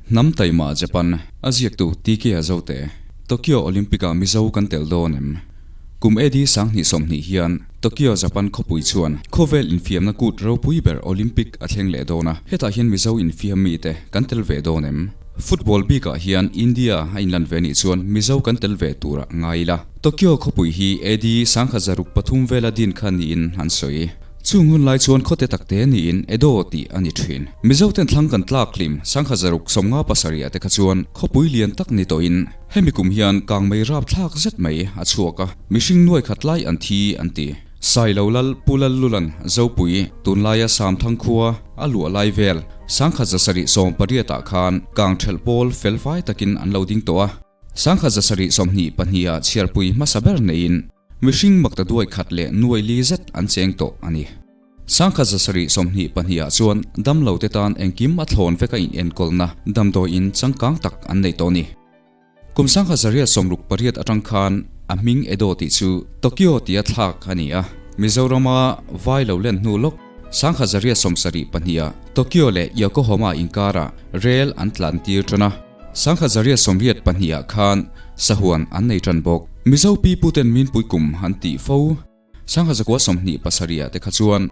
Hnam taima Japan a ziaktu TK Azote, Tokyo Olympic-ah Mizo kan tel dawn em? Kum AD 2020 hian Tokyo Japan khawpui chuan khawvel infiamna kut ropui ber Olympic a thleng leh dawn a, hetah hian Mizo infiam mite kan tel ve dawn em? Football bikah hian India a inlan ve nih chuan Mizo kan tel ve turah ngai ila. Tokyo khawpui hi AD 1603 vela din kha niin an sawi. Chung hun lai chuan khawte takte niin Edo tih a ni thin. Mizoten thlang kan tlak hlim 1657 ah te kha chuan khawpui lian tak ni tawhin hemi kum hian kangmei rapthlak zet mai a chhuak a, mihring nuai khat lai an thi an ti. Sailo Lal Pu Lallulan Zopui tunlaia Samthang khua a luah lai vel 1780 ah khan kangthelh pawl felfai takin an lo ding tawh a. 1722 ah chhiarpui hmasa ber neiin mihring makta duai khat leh nuai li zet an cheng tawh a ni. 1722 ah chuan damlo te tan engkim a thlawn vek a inenkawlna damdawiin changkang tak an nei tawh a ni. Kum 1868 atang khan a hming Edo tih chu Tokyo tia thlak a ni a, Mizorama vai lo len hnu lawk 1872 ah Tokyo leh Yokohama inkarah rel an tlan tir tan a. 1882 ah khan sahuan an nei tan bawk. Mizo pi puten minpui kum an tih fo. 1927 ah te kha chuan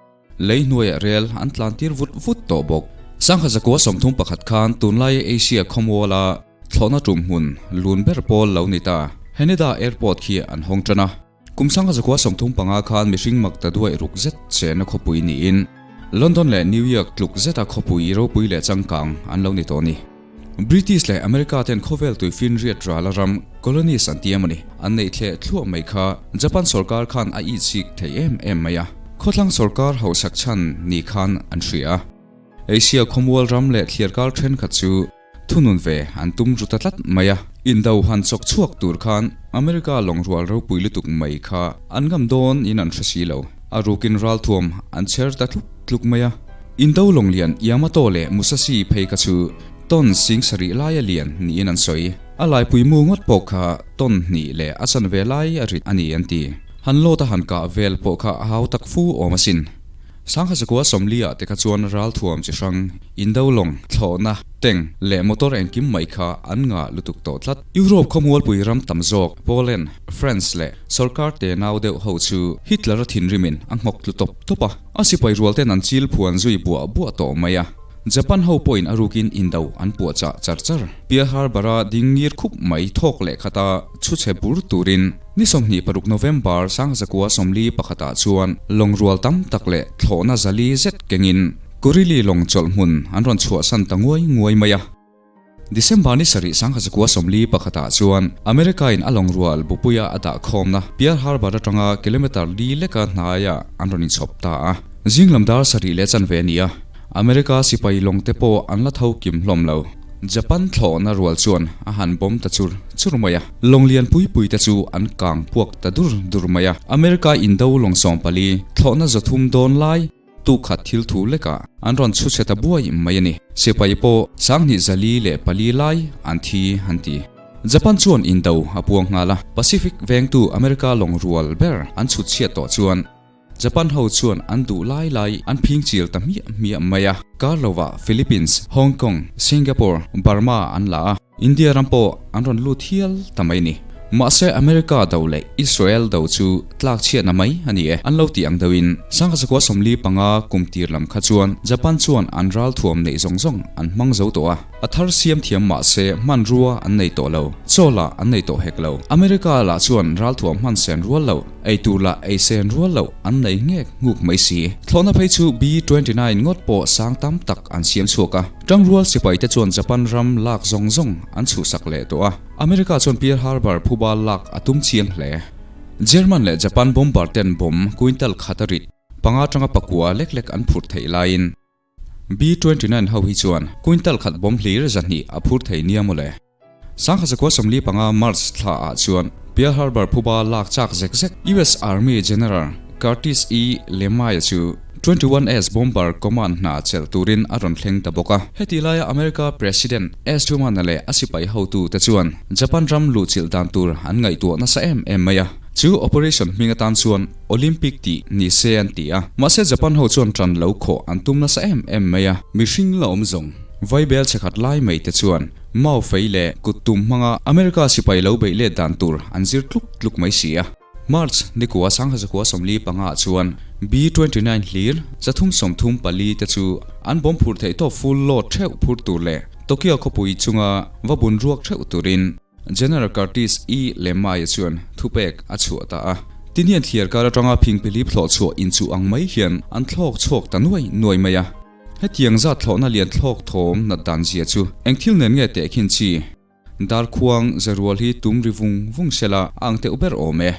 lei hnuaiah rel an tlan tir vut vut tawh bawk. 1931 khan tunlaia Asia khawmuala thlawhna tum hmun lun ber pawl lo ni ta Haneda Airport khi an hawng tan a. Kum 1935 khan mihring mak ta duai ruk zet chenna khawpui niin London leh New York tluk zeta khawpui ropui leh changkang an lo ni tawh a ni. British leh America ten khawvel tuifinriat rala ram colonies an ti em a ni. An neih thleh thluah mai kha Japan sorkar khan a itchik thei em em mai a. Khawthlang sorkar hausak chhan ni khan an hria a. Asia khawmual ram leh thliarkar thenkhat chu thunun ve an tum ru ta tlat mai a. Indo han chawk chhuak tur khan America lawngrual ropui lutuk mai kha an ngam dawn in an hre si lo. A rukin ralthuam an chher ta tluk tluk mai a. Indo lawnglian Yamato leh Musashi phei kha chu ton sing sarih laia lian niin an sawi. A laipui mu ngawt pawh kha ton hnih leh a chanve lai a rit a ni an ti. Han lawt a han kah vel pawh kha a hau tak fu awm asin. 1940 ah te kha chuan ralthuam chi hrang, Indo lawng, thlawhna, tank leh motor engkim mai kha an ngah lutuk tawh tlat. Europe khawmualpui ram tam zawk Poland, France leh sorkar te nau deuh ho chu Hitler-a thinrimin a nghawk tlu tawp tawp a. A sipai rual ten an chil phuan zui buah buah tawh mai a. Japan ho pawhin a rukin indo an puah chah char char. Pearl Harbor-a ding ngir khup mai thawk leh khata chhu chhe bur turin ni 26 November 1941 ah chuan lawng rual tam tak leh thlawhna zali zet kengin Kurili lawng chawlh hmun an rawn chhuahsan ta nguai nguai mai a. December ni sarih 1941 ah chuan America in a lawng rual bupuia a dah khawmna Pearl Harbor atanga kilometer li leka hnaiah an rawn inchhawp ta a. Zinglam dar sarih leh chanve a ni a, America sipai lawng te pawh an la tho kim hlawm lo. Japan thlawhna rual chuan a han bawm ta chur chur mai a, lawng lian pui pui te chu an kang puak ta dur dur mai a. America indo lawng 14, thlawhna 300 dawn lai, Tu khat thil thu lekah an rawn chhu chhe ta buai mai a ni. Sipai pawh 2004 lai an thi an ti. Japan chuan indo a puang nghal a, Pacific vengtu America lawng rual ber an chhut chhiat tawh chuan Japan ho chuan an duh lai lai an phing chil ta hmiah hmiah mai a. Kar lovah Philippines, Hong Kong, Singapore, Burma an la a. India ram pawh an rawn lut hial ta mai ni. Mahse America do leh Israel do chu tlak chhiatna mai a ni e. An lo tih ang deuhin 1945 kum tir lam kha chuan Japan chuan an ral thuam neih zawng zawng an hmang zo tawh a. A thar siam thiam mahse hmanrua an nei tawh lo. Chaw lah an nei tawh hek lo. America lah chuan ral thuam hman sen rual lo, ei tur lah ei sen rual lo an nei ngek nguk mai si. Thlawhna phei chu B-29 ngawt pawh sang tam tak an siam chhuak a. Tangrual sipaite chuan Japan ram lak zawng zawng an chhuhsak leh tawh a, America chuan Pearl Harbor phuba lak a tum chiang hle. German leh Japan bomber ten bomb quintal khat a rit panga atanga pakua lek lek an phurh theih laiin B-29 ho hi chuan quintal khat bomb hlir 200 a phur thei nia mawle. 1945 March thla ah chuan Pearl Harbor phuba lak chak zek zek US Army General Curtis E. LeMay chu 21S Bomber Command hna chelh turin a rawn thleng ta bawk a. Heti laia America President S. Truman-a leh a sipai hotu te chuan Japan ram luhchilh dan tur an ngaihtuah nasa em em mai a. Chu operation hming atan chuan Olympic tih ni se an ti a. Mahse Japan ho chuan ṭan lo khawh an tum nasa em em mai a. Mihring la awm zawng. Vaibel chhe khat lai mai te chuan mau fei leh kut tum hmanga America sipai lo beih let dan tur an zir tluk tluk mai si a. March nikua 1945 ah chuan B-29 hlir 334 te chu an bomb phur theih tawp full load theuh phur tur leh Tokyo khawpui chunga va bun ruak theuh turin General Curtis E. Lemmaia chuan thupek a chhuah ta a. Tin hian thliar kar atanga phingpilip thlawh chhuah inchuh ang mai hian an thlawk chhuak ta nuai nuai mai a. Hetiang zat thlawhna lian thlawk thawm nat dan zia chu eng thil nen nge tehkhin chi? Darkhuang zarual hi tum ri vung vung sela a ang teuh ber awm e.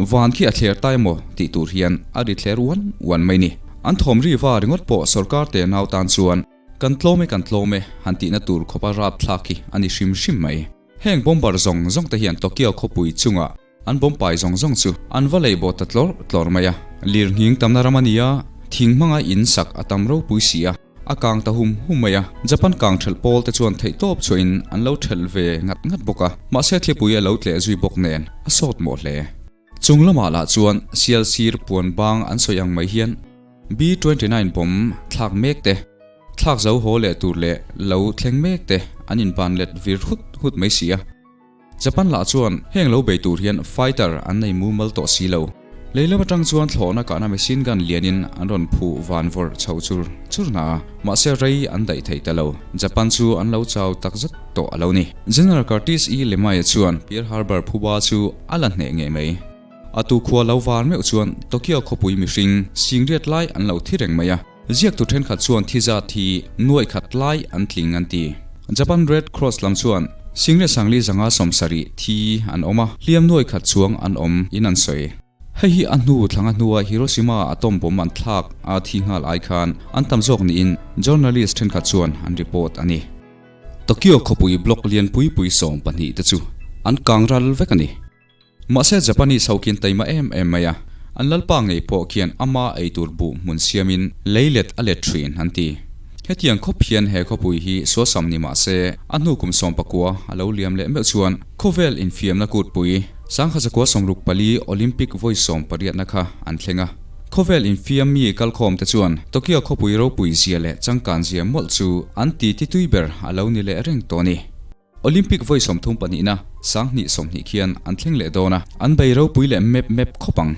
Van khi a thler ta emaw tih tur hian a ri thler uan uan mai ni. An thawm ri va ringawt pawh sorkar te nau tan chuan kan tlawm e kan tlawm e han tihna tur khawpa rap thlak hi a ni hrim hrim mai. Heng bomber zawng zawng te hian Tokyo khawpui chungah an bomb pai zawng zawng chu an va lei bawt ta tlawr tlawr mai a. Lirnghing tamna ram a ni a, thing hmanga in sak a tam ropui si a. A kang ta hum hum mai a, Japan kang ṭhelh pawl te chuan theihtawp chhuahin an lo ṭhelh ve ngat ngat bawk a, mahse thlipui a lo tleh zui bawk nen a sawt mawh hle. Chung lamah lah chuan sial sir puan bang an sawi ang mai hian B-29 bomb thlak mek te, thlak zo haw leh tur leh lo thleng mek te an inban let vir hut hut mai si a. Japan lah chuan heng lo bei tur hian fighter an nei mumal tawh si lo. Lei lam atang chuan thlawhna kahna machine gun lianin an rawn phuh van vawrh chho chur chur na a, mahse rei an daih thei ta lo. Japan chu an lo chau tak zet tawh a lo ni. General Curtis E. LeMay chuan Pearl Harbor phuba chu a la hneh ngei mai. A tu khua lo var meuh chuan Tokyo khawpui mihring singriat lai an lo thi reng mai a. Ziaktu thenkhat chuan thi zat hi nuaih khat lai an tling an ti. Japan Red Cross lam chuan Singlet Sangli zanga 70 thi an awm a, hliam nuaih khat chuang an awm in an sawi. Hei hi a hnu thlanga hnua Hiroshima atom bomb an thlak a thi nghal ai khan an tam zawk niin journalist thenkhat chuan an report a ni. Tokyo khawpui block lian pui pui 12 te chu an kang ral vek a ni. Mahse Japanese ho khian taima em em mai a, an lalpa ngei pawh khian ama eitur buh hmun siamin lei let a let thin an ti. Hetiang khawp hian he khawpui hi suasam ni mah se a hnu kum 19 a lo liam leh meuh chuan khawvel infiamna kutpui 1964 Olympic vawi 18na kha an thleng a. Khawvel infiam mi kalkhawm te chuan Tokyo khawpui ropui zia leh changkan zia mawlh chu an ti titui ber a lo ni leh reng tawh a ni. Olympic vawi 32na 2020 khian an thleng leh dawn a, an bei ropui leh mep mep khawp ang.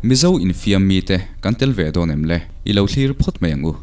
Mizo infiam mite kan tel ve dawn em le? I lo thlir phawt mai ang u.